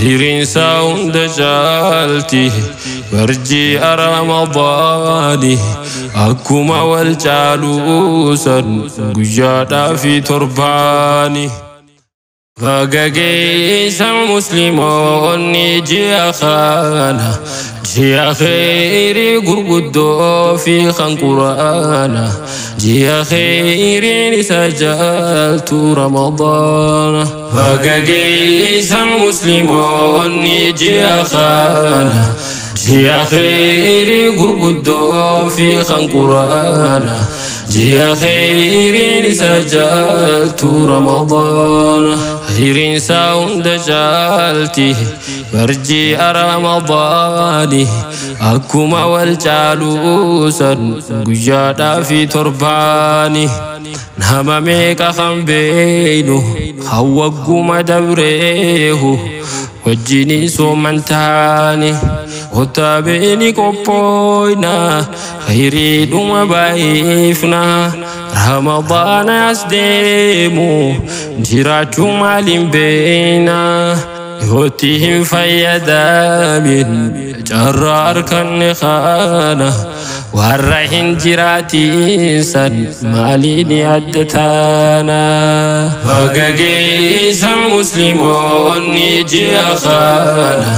Khayriin isaa hunda caalti barji'a Ramadaani. Akkuma wal caaluusan guyyaadhaa fi torbaani. Baga geessan musliimoonni ji'a kana, ji'a kheyrii gurguddoo fi kan quraana, ji'a kheyriin isa jaaltu Ramadaana. Baga geessan musliimoonni ji'a kana, ji'a kheyrii gurguddoo fi kan quraana, ji'a kheyriin isa jaaltu Ramadaana. Khayriin isaa hunda caalti barji'a Ramadaani. Akkuma wal caaluusan guyyaadhaa fi torbaani. Nama meeqa kan beeynu kan wagguma dabreehu wajjiniin sooman taane? Kottaa beeni qophooyna, khayriidhuma baay'ifna. Ramadaana as deemu jiraachuu maaliin beeyna? Yootti hin fayyadamin carraa harkanne kana, warra hin jiraatin san maaliin adda taana? Baga geessan musliimoonni ji'a kana,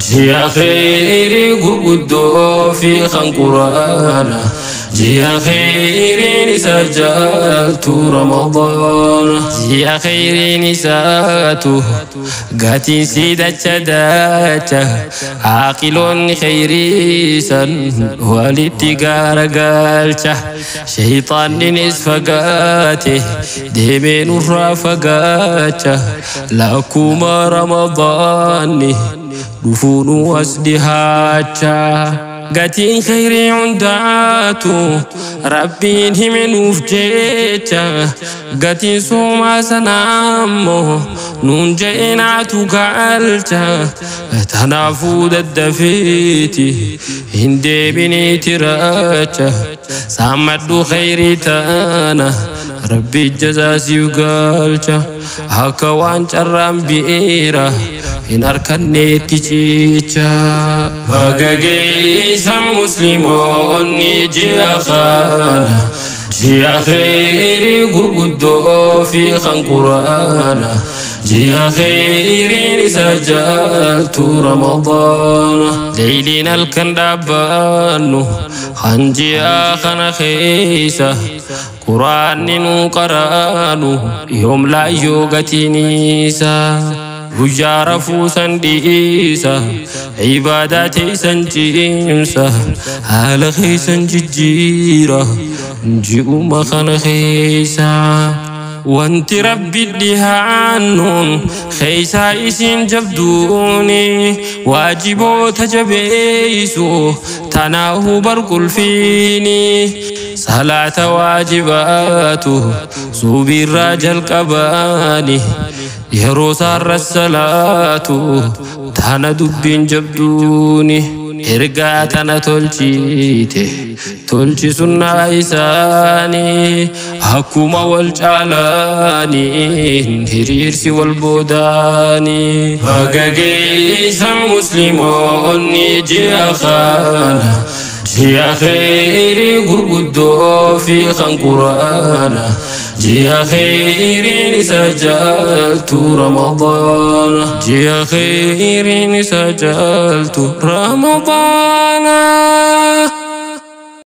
ji'a kheyrii gurguddoo fi kan quraana, ji'a kheyriin isa jaaltu Ramadaana. Ji'a kheyriin isaatu gatiin si dacha dacha, aaqiloonni kheyrii san walitti gaaragalcha. Shayxaanninis fagaate deemee nurraa fagaacha. Lakkuma Ramadaanni dhufuunu as dhihaacha. Gatiin kheyrii hundaatu Rabbiin hime nuuf jecha, gatiin soomaa sanaa ammoo nuun je'enaatu galcha. Tanaafuu daddafeeti hin deebiniiti racha, saammadhu kheyrii tana, Rabbi jazaasiif galcha. Akka waan carraan bi'eera hin harkanneetti cicha. Baga geessan musliimoonni ji'a kana, ji'a kheyrii gurguddoo fi kan quraana, ji'a kheyriin isa jaaltu Ramadaana. Leeyliin halkan dhaabbannu kan ji'a kana keessa quraanni nuu qaraanu yoom laayyoo gatiin isaa? Guyyaa rafuu san dhiisa, ibaadaa teessan cimsa, haala keessan jijjiira ji'uma kana keessa. Wanti Rabbi dhihaannuun keeysaa isin jabduuni waajiboota jabeeysu tanaahu barqulfiini. Salaata waajibaatu subiirraa jalqabaani, yeroo saarra salaatu tana dubbiin jabduuni. Ergaa tana tolchite tolchi sunnaa isaanii, akkuma wal caalaaniin hiriirsi wal boodaanii. Baga geessan musliimoonni ji'a kana, ji'a kheyrii gurguddoo fi kan quraana, ji'a kheyriin isa jaaltu Ramadaana. Ji'a kheyriin isa jaaltu Ramadaana.